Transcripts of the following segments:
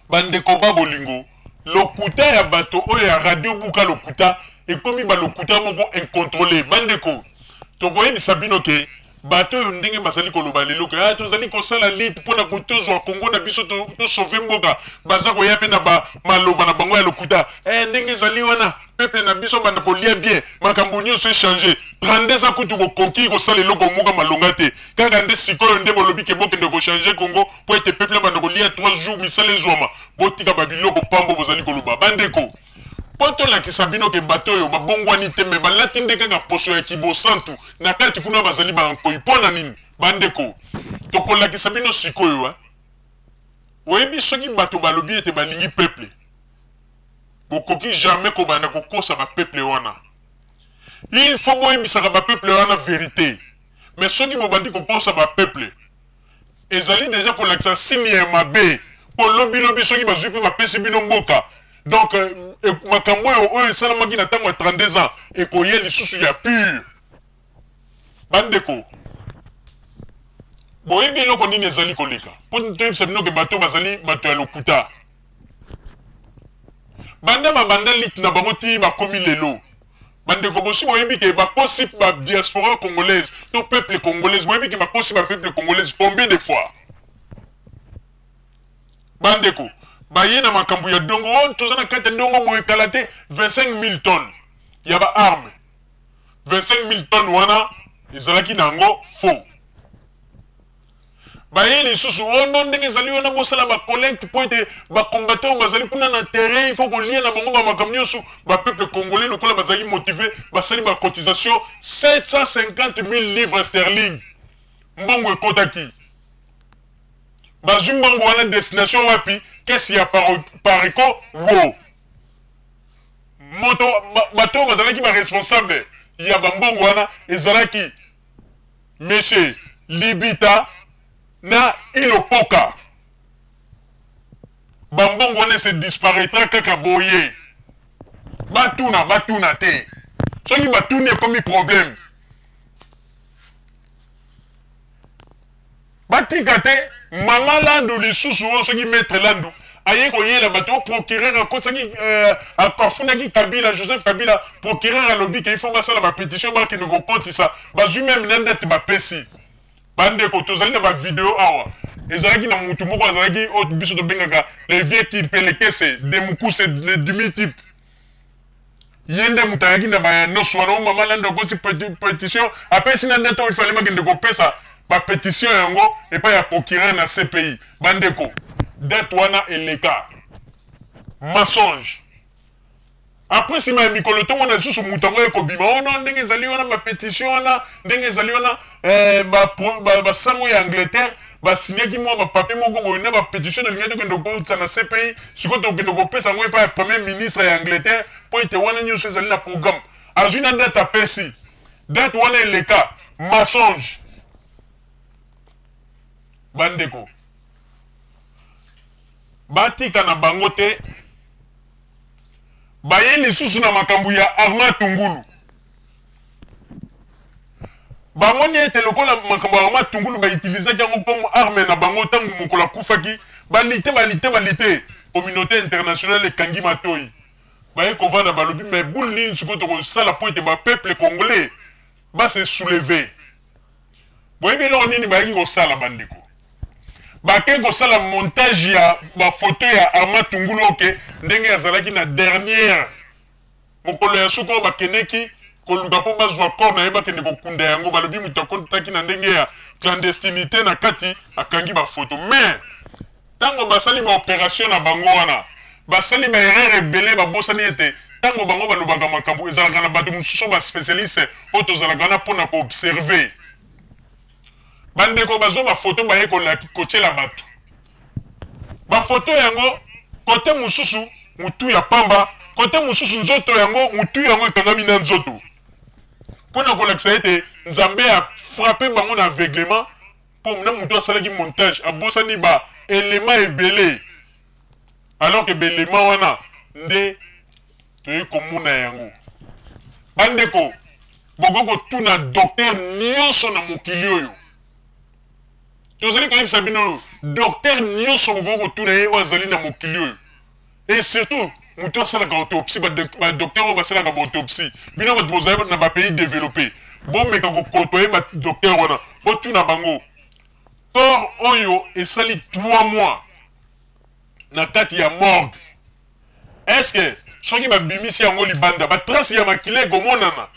Bandeko ba bolingo, lokuta ya bato oyo ya radio buka lokuta ekomi ba lokuta moko incontrole. Bandeko, tokoyebisa bino ke bato oyo ndenge bazali koloba lelo ke ah, tozali kosala lutte mpo na kotozwa Congo na biso, tosauve mboka, baza koya mpe na ba maloba na bango ya lokuta. Eh, ndenge ezali wana peuple na biso banda kolia bien, makambo nyonso echange. 32 ans kutu bokoki kosala eloko moko malonga te, kaka nde sikoyo nde bolobi ke bokende kochange Congo mpo ete peuple abanda kolia 3 jours, misala ezwama. Botika babiloko pambo bozali koloba. Bandeko, mpo tolakisa bino ke bato oyo babongwani te, me balati nde kaka poso ya kibosantu na kati kuna, bazali bankoi. Mpo na nini? Bandeko, tokolakisa bino sikoyo. Oyebi, soki bato balobi ete balingi peuple, bokoki jamais kobanda kokosa bapeuple wana. Il faut boyebisaka bapeuple wana verité. Mais soki bobandi kokosa bapeuple, ezali deja kolakisa signe ya mabe, mpo lobilobi soki bazwi mpe bapesi bino mboka, donc makambo oyo oyo esalamaki na ntango ya 32 ans ekoya lisusu ya pure. Bandeko, boyebi eloko nini ezali koleka? Mpo toyebisa bino ke bato bazali bato ya lokuta. Banda babanda lutte na bango ti bakomi lelo, bandeko, bosi boyebi ke bakosi ba diaspora congolaise to peuple congolaise? Boyebi ke bakosi ba peuple congolaise combien de fois? Bandeko, baye na makambo ya dongo oyo toza na kati ya dongo boye, kala te 25 000 tonnes ya ba armes. 25 000 tonnes wana ezalaki na yango faux. Baye lisusu ono ndenge ezali wana, bosala bacollecte mpo ete bacombattant oyo bazali kuna na terrain, il faut kolia na bango bamakambo nyonso. Bapeuple congolais lokola bazali motive, basali bacotisation 750 000 livres sterling. Mbongo ekotaki, bazwi mbongo wana destination wapi? Kesi ya Pareco. Wo moto, bato oyo bazalaki baresponsable ya bambongo wana ezalaki monsieur Libita na Ilopoka. Bambongo wana ese disparaîtra kaka boye. Batuna batuna te, soki batuni ekomi problème. Batika te. Mama Landu lisusu oyo, soki maître Landu aye koyela bato o procureur akotisaki, afunaki Kabila, Joseph Kabila. Procureur alobi ke il faut basala bapétition, bakende kokotisa. Bazwi meme na date bapesi. Bandeko, tozali na bavideo awa. Ezalaki na mutu moko azalaki oyo biso tobengaka le vieux Kimpelekese de Mukuse, le demi type. Ye nde moto ayaki na bayanoso wana oyo mama Lando akoti pétition, apesi na date oyo ifale bakende kopesa bapétition yango epai ya procureur na CPI. Bandeko, date wana eleka, mensonge. Après, nsima ya mikolo, tomona lisusu moto yango ekobima ono ndenge ezali wana, bapétition wana ndenge ezali wana, basango ya Angleterre basinyaki mwa bapapier moko boye na bapétition tolingaki tokende kokotisa na CPI. Sikoyo tokende kopesa yango epai ya premier ministre ya Angleterre, mpo ete wana nyonso ezali na programme. Azwi na date apesi, date wana eleka, mensonge. Bandeko, batika na bango te. Baye lisusu na makambo ya Armand Tungulu. Bamoni ete lokola makambo ya Armand Tungulu, bautilisaki yango comme arme na bango ntango mokolo akufaki. Balite, balite, balite, communauté internationale ekangi matoi. Baye kovanda, balobi: mais bule nini sikoyo tokosala mpo ete bapeuple congolais base soulever? Boyebi eloko nini bayaki kosala? Bandeko, bake kosala montage ya bafoto ya Armand Tungulu, oke ndenge azalaki na dernière mokolo ya suka oyo bakendeki koluka mpo bazwa corps na ye, bakende kokunda yango. Balobi moto akotaki na ndenge ya clandestinité na kati, akangi bafoto. Mais ntango basali baopération na bango wana, basali baerreur ebele. Babosani ete ntango bango balobaka makambo, ezalaka na bato mosusu baspécialiste oyo tozalaka wana mpona koobserve. Bandeko, bazwa bafoto, baye kotiela bato bafoto yango. Kote mosusu mutu ya pamba, kote mosusu nzoto yango, mutu yango ekangami na nzoto, mpona kolakisa ete Nzambe afrappe bango na aveuglement, mpo na moto asalaki montage abosani ba elema ebele, alors que belema wana nde toyei komona yango. Bandeko, bokoki kotuna docteur nyonso na mokili oyo. Tozali koyebisa bino, docteur nyonso bokoki kotuna ye oyo azali na mokili oyo, et surtout moto asalaka autopsie, badocteur oyo basalaka baautopsie, bino bato bozali na bapays développé, bomeka kokotoye badocteur wana, botuna bango corps oyo esali 3 mois na kati ya morgue, est ce que soki babimisi yango libanda, batrace ya makila ekomonana?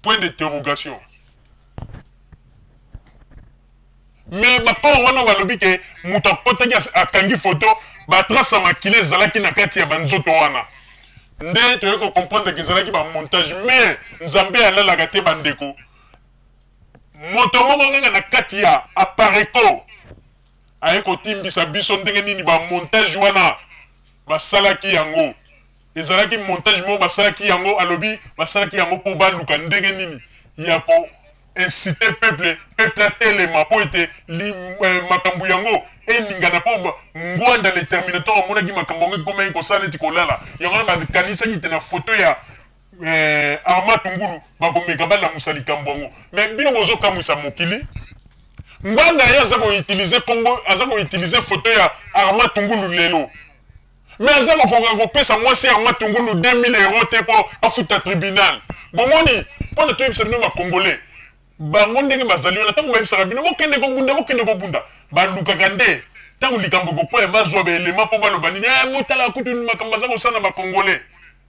Point d'interrogation. Mais baport wana balobi ke moto akotaki, akangi foto, batrace ya makila ezalaki na kati ya banzoto wana. Nde toyei kocomprendre ke ezalaki bamontage. Mais Nzambe alalaka te, bandeko. Moto moko kaka na kati ya Apareco aye kotimbisa biso ndenge nini bamontage wana basalaki yango. Ezalaki montage moko basalaki yango. Alobi basalaki yango mpo baluka ndenge nini ya ko inciter peuple, peuple atelema mpo ete makambo yango eningana, mpo Ngwanda le terminator amonaki makambo yango ekomaki kosala neti kolala. Yango wana bakanisaki te na foto ya Armand Tungulu bakomeka balamusa likambo yango. Mais bino bozokamwisa mokili. Ngbanda ye aza koutiliser kombo, aza koutiliser foto ya Armand Tungulu lelo, mais aza kokoka kopesa mwasi Armand Tungulu 2000 euro te mpo afuta tribunal. Bomoni, mpona toyebisa bino bacongolais, bango ndenge bazali wana, ntango bayebisaka bino bokende kobunda, bokende kobunda, balukaka nde ntango likambo ekokwea bazwa baelema mpo baloba nini: "Botala kutu makambo baza kosala na bacongolais."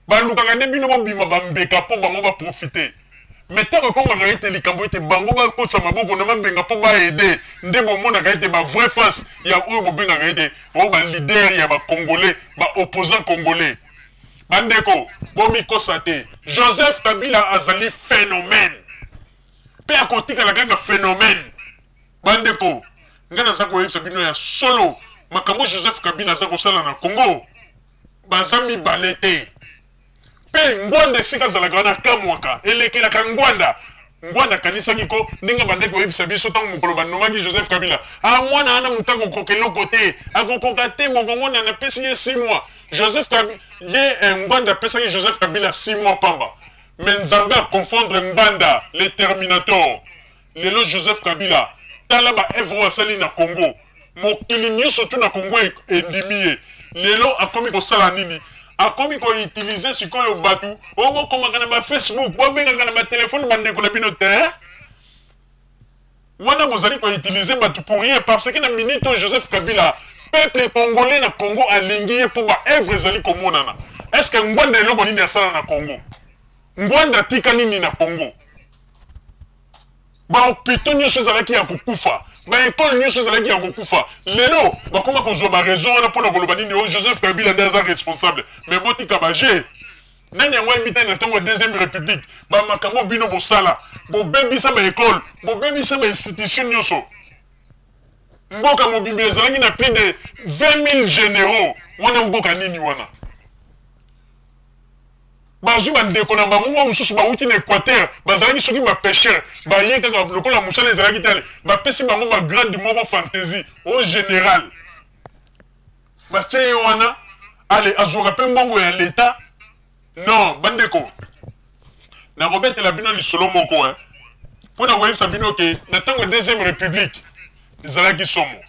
Balukaka nde bino bobima bambeka mpo bango baprofite. Mais ntango ekomaka ete likambo ete bango bakotisa maboko na babenga mpo baaider, nde bomonaka ete bavrai face ya oyo bobengaka ete oyo baleader ya bacongolais, baopposant congolais. Bandeko, bomikosa te. Joseph Kabila azali phénomène mpe akotikala kaka phénomène. Bandeko, ngai naza koyebisa bino ya solo, makambo Joseph Kabila aza kosala na Congo, baza mibale te. Mpe Ngwanda esika azalaka wana akamwaka, elekelaka Ngwanda. Ngwanda akanisaki ko ndenge bandeki koyebisa biso ntango mokolo banomaki Joseph Kabila: "A mwana wana moto akokoka eloko te, akokoka te, bokomona, napesi ye 6 mois." Joseph Kabila ye Ngwanda apesaki Joseph Kabila 6 mois pamba, mais Nzambe aconfondre Ngbanda le terminator. Lelo Joseph Kabila, tala baœuvre oyo asali na Congo. Mokili nyonso tu na Congo endimi ye. Lelo akomi kosala nini? Akomi koutiliser sikoyo bato oyo bokomaka na bafacebook, bobengaka na batelefone bandeko na bino te. Wana bozali koutiliser bato pour rien, parce que na minute oyo Joseph Kabila, peuple congolais na Congo alingi ye mpo baœuvre ezali komonana. Est ce que Ngwanda eloko nini asala na Congo? Ngwanda atika nini na Congo? Bahôpitaux nyonso ezalaki ya kokufa, baekole nyonso ezalaki ya kokufa. Lelo bakoma kozwa baraison wana mpona koloba nini? Oyo Joseph Kabila nde aza responsable. Mais botika baje. Nani yango ayebi tani na ntango ya deuxième république, bamakambo bino bosala, bobebisa baekole, bobebisa bainstitution nyonso. Mboka mobimba ezalaki na plus de 20 000 généraux. Wana mboka nini wana? Bazwi bandeko na bango mwa mosusu bawuti na Équateur, bazalaki soki bapêcheur, baye kaka lokola mosala ezalaki tale, bapesi bango bagrade moko fantaisie au général, batie ye wana. Ale azwaka mpe mbongo ya leta. Non, bandeko, nakobetela bino lisolo moko mpo na koyebisa bino ke na ntango ya deuxième république ezalaki somo.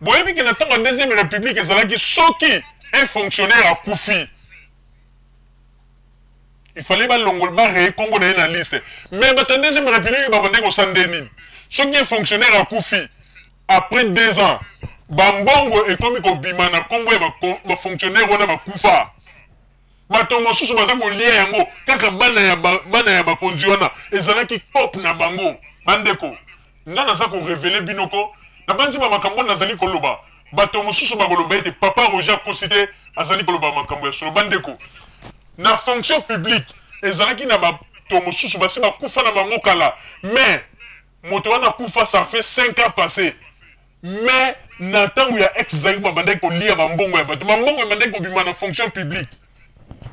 Boyebi ke na ntango ya deuxième république ezalaki soki un fonctionnaire akufi, il fallait balongola, barayer nkombo na ye na liste. Mais bato ya deuxième république babandaki kosala nde nini? Soki un fonctionnaire akufi, après 2 ans bambongo ekomi kobima na nkombo ya bafonctionnaire wana bakufa. Bato mosusu baza kolia yango kaka bana ya bakonzi wana, ezalaki coop na bango. Bandeko, nga naza korévéler bino ko nabanzi bamakambo nazali koloba. Bato mosusu bakoloba ete papa Roger akosi te, azali koloba makambo ya solo. Bandeko, na fonction publique ezalaki na bato mosusu basi bakufa na bango kala, mais moto wana akufa, ça fait 5 ans passé, mais na ntango ya ex ezalaki babandaki kolia bambongo ya bato. Bambongo ebandaki kobima na fonction publique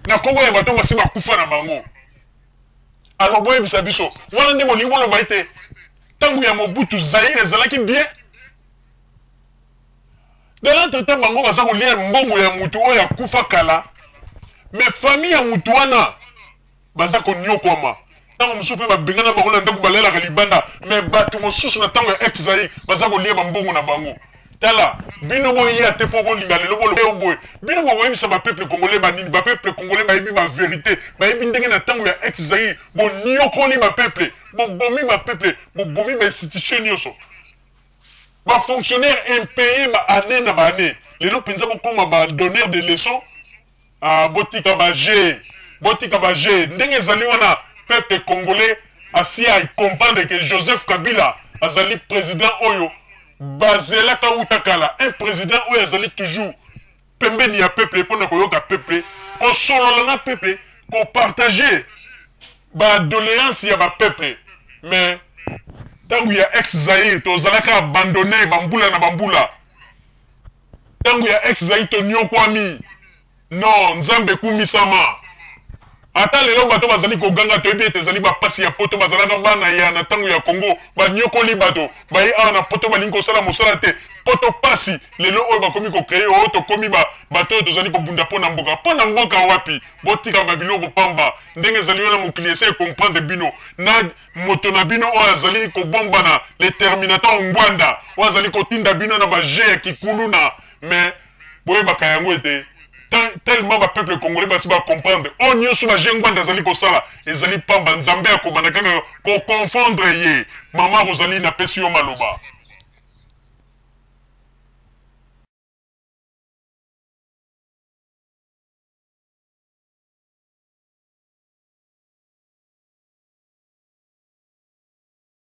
na nkombo ya bato basi bakufa na bango. Alors boyebisa biso, wana nde bolingi boloba ete ntango ya Mobutu Zaire ezalaki bien? De l'autre temps, bango baza kolia mbongo ya mutu oyo akufa kala, mais famille ya mutu wana baza konyokwama. Ntango mosusu mpe babengana bango na ndako, balalaka libanda. Mais bato mosusu na ntango ya ex Zaïre baza kolia bambongo na bango. Tala bino, boya te mpo bolinga lelo boloba boye. Bino bokoyebisa bapeuple congolais banini? Bapeuple congolais bayebi bavérité, bayebi ndenge na ntango ya ex Zaïre boniokoli bapeuple, bobomi bapeuple, bobomi bainstitution nyonso, bafonctionnaire impayé baannée na baannée. Lelo mpenza bokóma badonneur de leçon. Ah, botika baje, botika baje. Ndenge ezali wana, peuple congolais asi acomprendre que Joseph Kabila azali président oyo bazelaka uta kala, un président oyo azali toujours pembeni ya peuple mpona koyoka peuple, kosolola na peuple, kopartage badoléance ya bapeuple. Mais ntango ya ex Zaïre tozalaka abandonné bambula na bambula. Ntango ya ex Zaïre tonyokwami. Non, Nzambe ekumisama. Ata lelo bato bazali koganga, toyebi ete ezali bapasi ya Poto. Bazalaka bana ya na ntango ya Kongo, banyokoli bato baye awa na Poto, balingi kosala mosala te. Poto pasi. Lelo oyo bakomi kocréer oyo tokomi bato oyo tozali kobunda mpo na mboka. Mpo na mboka wapi? Botika babiloko pamba. Ndenge ezali wana, mokili esi ecomprendre bino na moto na bino oyo azali kobombana, le terminator Ngwanda, oyo azali kotinda bino na baje ya kikuluna. Mais boyebaka yango ete tellement bapeuple congolais basi bacomprendre, oyo nyonso baje Ngwanda azali kosala ezali pamba. Nzambe akobanda kaka koconfondre ye. Mama Rosalie, napesi yo maloba.